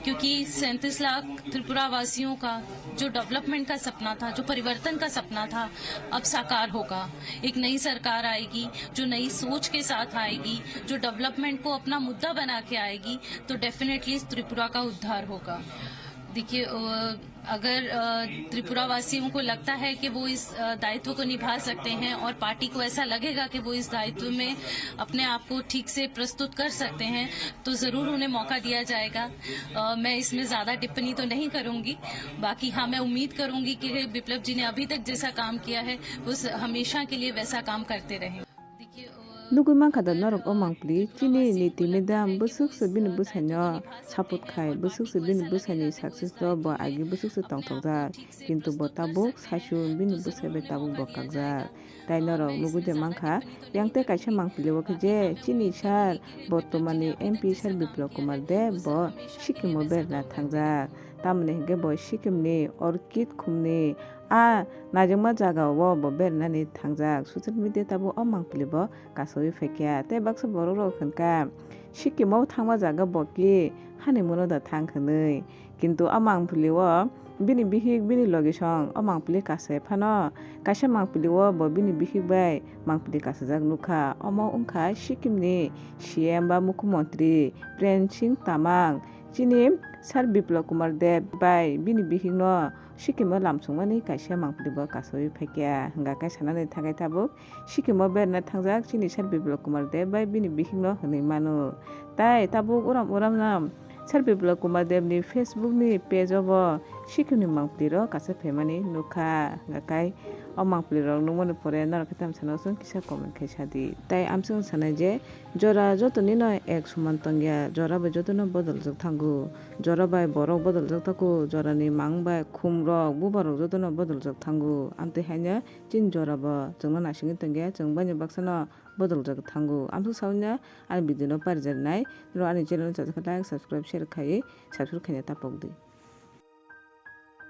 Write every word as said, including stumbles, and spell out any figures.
क्योंकि सैंतीस लाख त्रिपुरा वासियों का जो डेवलपमेंट का सपना था, जो परिवर्तन का सपना था, अब साकार होगा। एक नई सरकार आएगी जो नई सोच के साथ आएगी, जो डेवलपमेंट को अपना मुद्दा बना के आएगी, तो डेफिनेटली त्रिपुरा का उद्धार होगा। देखिए, अ, अगर, अ, त्रिपुरा वासियों को लगता है कि वो इस, अ, दायित्व को निभा सकते हैं और पार्टी को ऐसा लगेगा कि वो इस दायित्व में अपने आप को ठीक से प्रस्तुत कर सकते हैं, तो ज़रूर उन्हें मौका दिया जाएगा। अ, मैं इसमें ज़्यादा टिप्पणी तो नहीं करूँगी। बाकी हाँ, मैं उम्मीद करूँगी कि विप्लव जी ने अभी तक जैसा काम किया है, वो स-, हमेशा के लिए वैसा काम करते रहें। देखिए, अ, Nugwi mankha da norok o mangpili, chini niti madam bwswk se bini bwsaino support khai, bwswk se bini bwsaini success o bo agi bwswk se tongthokjak, kintu bo tabuk saisu bini bwsai bai tabuk bo kakjak. Tai norok nugwi de mankha, yang tei kaisa mangpili o khe je chini sir, bortomani M P sir Biplab Kumar Deb bo Sikkim o berna thangjak. Tamoni hinkhe bo Sikkim ni Orchid khumni a naijakma jaga o bo bernani thangjak. Social media tabuk o mangpili bo kasawi phaikha. Tei baksa borok rok hinkha Sikkim o thangma jaga bo ki hani muno da thang hinwi. Kintu o mangpili o bini bihik bini logisong o mangpili kasai phano kaisa mangpili o bo bini bihik bai mangpili kasajak nukha. Omo wngkha Sikkim ni C M ba mukhyamantri Prem Singh Tamang. Chini Sir Biplab Kumar Deb bai bini bihikno Sikkim o lamsongmani kaisa mangpili bo kasawi phaikha. Hwnkha khe sanani thakai tabuk Sikkim o berna thangjak chini Sir Biplab Kumar Deb bai bini bihikno hwnwi mano. Tai tabuk uram uramno Sir Biplab Kumar Deb ni Facebook ni page o bo Sikkim ni mangpili rok kaisa phaimani nukha. Hwnkha khe o mangpili rok nukmani pore norok khe tamo sana chwng kisa comment khai sadi. Tai amchwng sanai je jora joto nino ek soman tongya, jora bai jotono bodoljak thango. Jora bai borok bodoljak tako, jorani mang bai khum rok, bubar rok jotono bodoljak thango. Amtwi haino chini jora bo chwngno naisingwi tongya, chwng baini baksano bodoljak thango. Amtwi sawi no ani video no parijaknai, norok ani channel no chajak khe like, subscribe, share khaiwi subscribe khaina tapok di.